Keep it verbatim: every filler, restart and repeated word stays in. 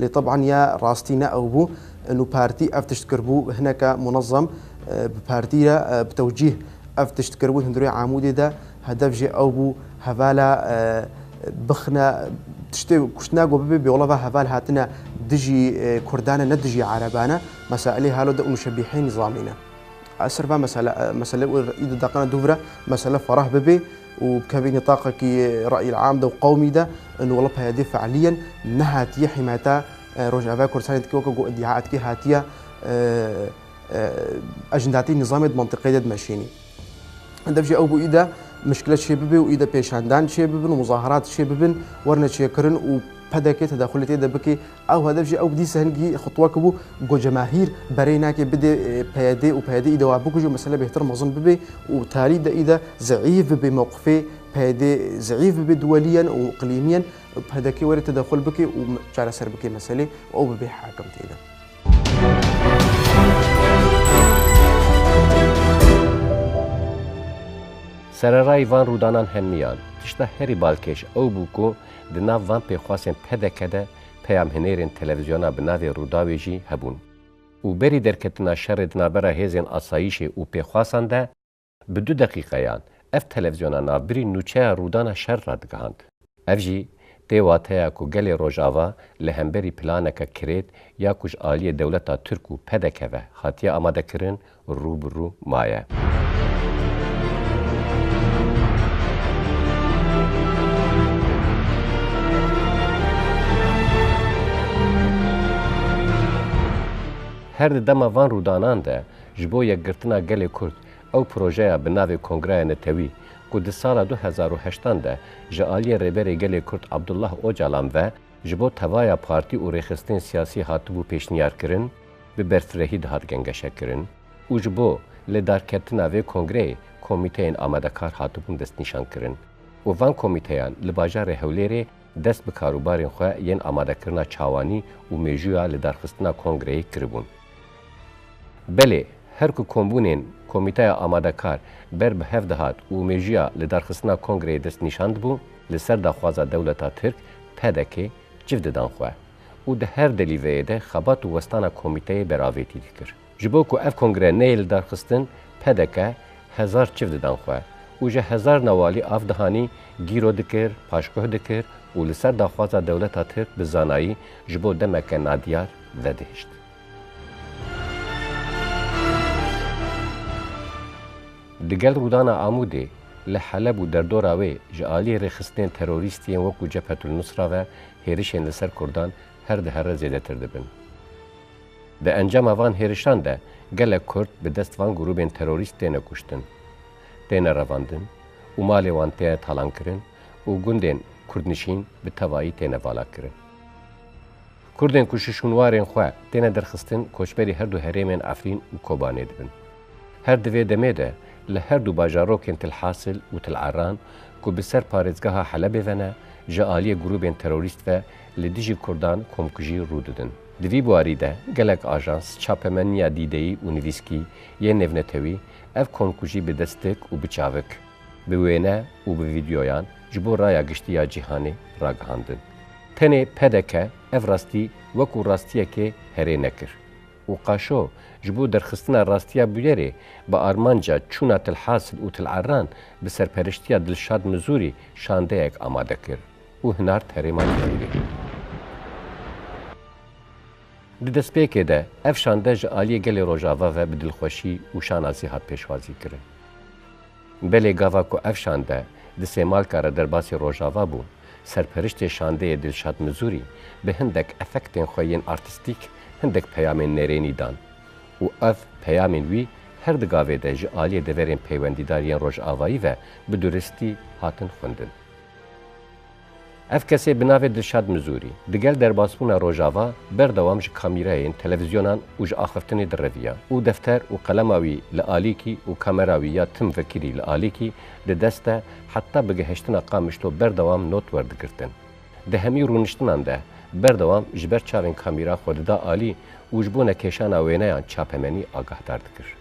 Lê teban ya rastî ne ew bû, û partî ev tişt kiribû, hineke munezem, e, bi partî re, e, bi tewcîh ev tişt kiribû, hundirê Amûdê de hedef jê ew bû, hevala, e, bixine, tiştê kuştina ku bibê bêwlava heval hatine dijî, e, Kurdan e, ne dijî Ereban e, mesailê halo de û muşebîhê nîzamî ne. Ser va mesele, mesele û îdî daqana dûvre, mesele ferah bibe û bikeve nîtaqekî rayîl am de û qewmî de, û wela P Y D fe'lîyen nehatiye hîmeta, e, Rojava Kurdistanê dike weke ku îdîa dike hatiye, e, e, ejendatî nîzamê di mentiqê de dimeşînî. Hedef jî ew bû îde mişkile çê bibe û îde pêşandan çê bibin û muzaherat çê bibin, werine çêkirin û P D K tedexulê tê de bike. Ew hedef jî ew dîsa hingî xutwek bû ku cemahîr berê nake bide, e, P Y D û P Y D î dewa bikuje û mesele bêhtir mezin bibe û tarî de î de zeîf bibe mewqifê P Y D zeîf bibe duwelî yen û iqlîmî yen, P D K were tedexul bike û me-, çareser bike meselê û ew bibe hakim tê de. Sererayî van rûdanan hemiyan, tişta herî balkêş ew bû ku di nav van pêxwasên P D K de peyamhinêrên televîzyona bi navê Rûdawê jî hebûn û berî derketina şerê di navbera hêzên asayîşê û pêxwasan de bi du deqîqeyan ev televîzyona navbirî nûçeya rûdana şer radigihand. Ev jî tê wateya ku gelê Rojava li hemberî planeke kirêt ya ku ji aliyê dewleta Tirk û P D K ve hatiye amadekirin, rû bi rû maye. Her di dema van rûdanan de ji bo yekgirtina gelê Kurd ew projeya bi navê Kongreya Netewî ku di sala du hezar û heştan de ji aliyê Rêberê Gelê Kurd Abdullah Ocalan ve ji bo tevaya partî û rêxistinên siyasî hatibû pêşniyarkirin, bi berfirehî dihat gengeşekirin û ji bo lidarketina vê kongreyê komîteyên amadekar hatibûn destnîşankirin û van komîteyan li bajarê Hewlêrê dest bi karûbarên xwe yên amadekirina çawanî û mêjûya lidarxistina kongreyê kiribûn. Belê, her ku kombûnên Komîteya Amadekar ber bi hev dihat û mêjûya lidarxistina kongreyê destnîşan dibû, li ser daxwaza dewleta Tirk, P D K, çiv didan xwe û di her delîveyê de xebat û westana komîteyê beravêtî dikir. Ji bo ku ev kongre neyê lidarxistin, P D K hezar çiv didan xwe û ji hezar newalî av dihanî, gîro dikir, paşguh dikir û li ser daxwaza dewleta Tirk bi zanayî ji bo demeke nadiyar vedihişt. Digel rûdana Amûdê, li Heleb û derdora wê ji aliyê rêxistinên terorîst yên wekû Cebhetul Nusra ve hêrişên li ser Kurdan her dihere zêdetir dibin. Di encama van hêrişan de gelek Kurd bi dest van grûbên terorîst têne kuştin, têne revandin û malê wan têne talankirin û gundên Kurdnişîn bi tevayî têne valakirin. Kurdên ku ji şûnwarên xwe têne derxistin koçberî her du herêmên Efrîn û Kobanê dibin. Her di vê demê de li her du bajarokên Til Hasil û Til Erran ku bi ser parêzgeha Helebê ve ne, ji aliyê grûbên terorîst ve li dijî Kurdan komkujî rû didin. Di vî buarî de gelek ajans, çapemeniya dîdeyî û nivîskî yên nêvnetewî ev komkujî bi destik û bi çavik, bi wêne û bi vîdyoyan ji bo raya giştî ya cîhanê ragihandin. Tenê P D K ev rastî wekû rastiyekê herê nekir û qaşo ji bo derxistina rastiya bûyerê bi armanca çûna Til Hasil û Til Erran bi serperiştiya Dilşad Mizûrî şandeyek amade kir û hinar herêma Diyarbekirê. Di destpêkê de ev şande ji aliyê gelê Rojava ve bi dilxweşî û şanasî hat pêşwazîkirin. Belê gava ku ev şande di Sêmalka re derbasî Rojava bû, serperiştê şandeyê Dilşad Mizûrî bi hindek efektên xwe yên artîstîk hindek peyamên nerênî dan û ev peyamên wî her di gavê de ji aliyê deverên peywendîdar yên Rojavayî ve bi duristî hatin xwendin. Ev kesê bi navê Dilşad Mizûrî, digel derbasbûna Rojava, berdewam ji kamîreyên televîzyonan û ji axiftinê direviya û defter û qelema wî li alîkî û kamera wî ya tim vekirî li alîkî di dest de, heta bi gihiştina Qamişlo berdewam not werdigirtin. Di hemî rûniştinan de berdewam ji ber çavên kamîra xwe dida alî û ji bo nekêşana wêneyan çapemenî agahdar dikir.